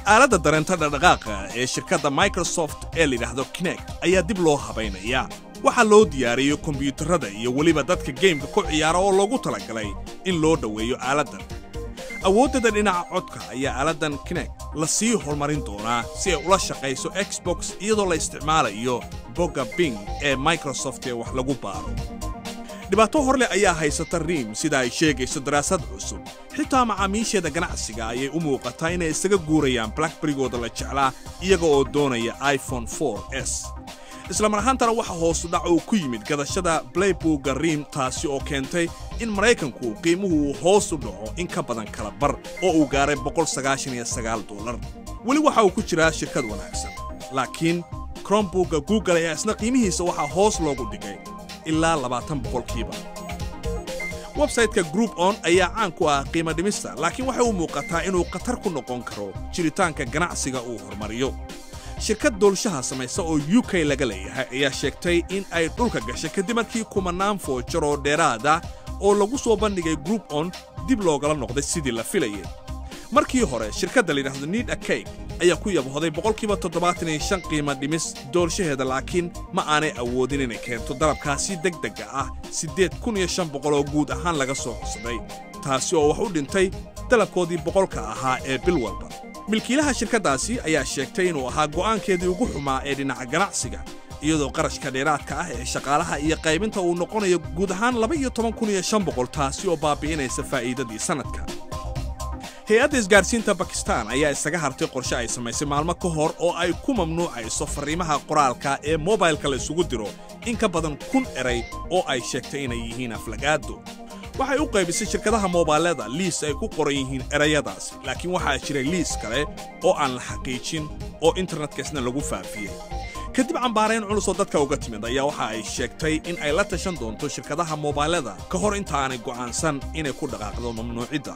Aaladda dareenta dhaqdhaqaaqa ee shirkadda Microsoft ee la yidhaahdo Kinect ayaa dib loo habaynayaa. Waxaa loo diyaariyey kombiyuutarada iyo weliba dadka geymka ku ciyaara oo loogu talagalay in loo dhoweeyo aaladdan. Awooddeeda dhinaca codka ayaa aaladdan Kinect la sii horumarin doonaa si ay ula shaqayso Xbox, iyadoo la isticmaalayo bogga Bing ee Microsoft ee wax lagu baaro. Dhibaato horleh ayaa haysata Riim, sida ay sheegayso daraasad cusub. Xitaa macaamiisheeda ganacsiga ayay u muuqataa inay isaga guurayaan BlackBerrygooda la jeclaa, iyaga oo doonaya iPhone 4S. Isla mar ahaantana waxa hoosu dhac uu ku yimid gadashada PlayBookga Riim, taasi oo keentay in Maraykanku qiimuhu uu hoos u dhaco in ka badan kala bar oo uu gaaray $199. Weli waxa uu ku jiraa shirkad wanaagsan, laakiin Chromebookga Google ayaa isna qiimihiisa waxaa hoos loogu dhigay ilaa 20%. Website-ka Groupon ayaa caan ku ah qiimo dhimista, laakiin waxay u muuqataa inuu khatar ku noqon karo jiritaanka ganacsiga uu horumariyo. Shirkad doolshaha samaysa oo UK laga leeyahay ayaa sheegtay in ay dhulka gashay kadib markii kumanaan voucher oo dheeraada oo lagu soo bandhigay Groupon dib loogala noqday sidii la filayay. Markii hore shirkadda la yidhaahdo Need a Cake ayaa ku yabhoday 75% qiimo dhimis doolshaheeda, laakiin ma aanay awoodin inay keento dalabkaasi degdega ah 8500 oo guud ahaan laga soo codsaday, taasi oo wax u dhintay dalabkoodii 100-ka ahaa ee bil walba. Milkiilaha shirkaddaasi ayaa sheegtay inuu ahaa go'aankeedii ugu xumaa ee dhinaca ganacsiga, iyadoo qarashka dheeraadka ah ee shaqaalaha iyo qaybinta uu noqonayo guud ahaan 12,500, taasi oo baabi'inaysa faa'iidadii sannadka. Hay-adda isgaarsiinta Bakistan ayaa isaga hartay qorshe ay samaysay maalmo ka hor oo ay ku mamnuucayso farriimaha qoraalka ee mobilka la isugu diro in ka badan 1000 eray oo ay sheegtay inay yihiin aflagaado. Waxay u qaybisay shirkadaha moobaylada liis ay ku qoran yihiin erayadaasi, laakiin waxaa jiray liis kale oo aan la xaqiijin oo internetka isna lagu faafiyey. Kadib cambaarayn culus oo dadka uga timid ayaa waxa ay sheegtay in ay la tashan doonto shirkadaha moobaylada ka hor inta aanay go'aansan inay ku dhaqaaqdo mamnuucidda.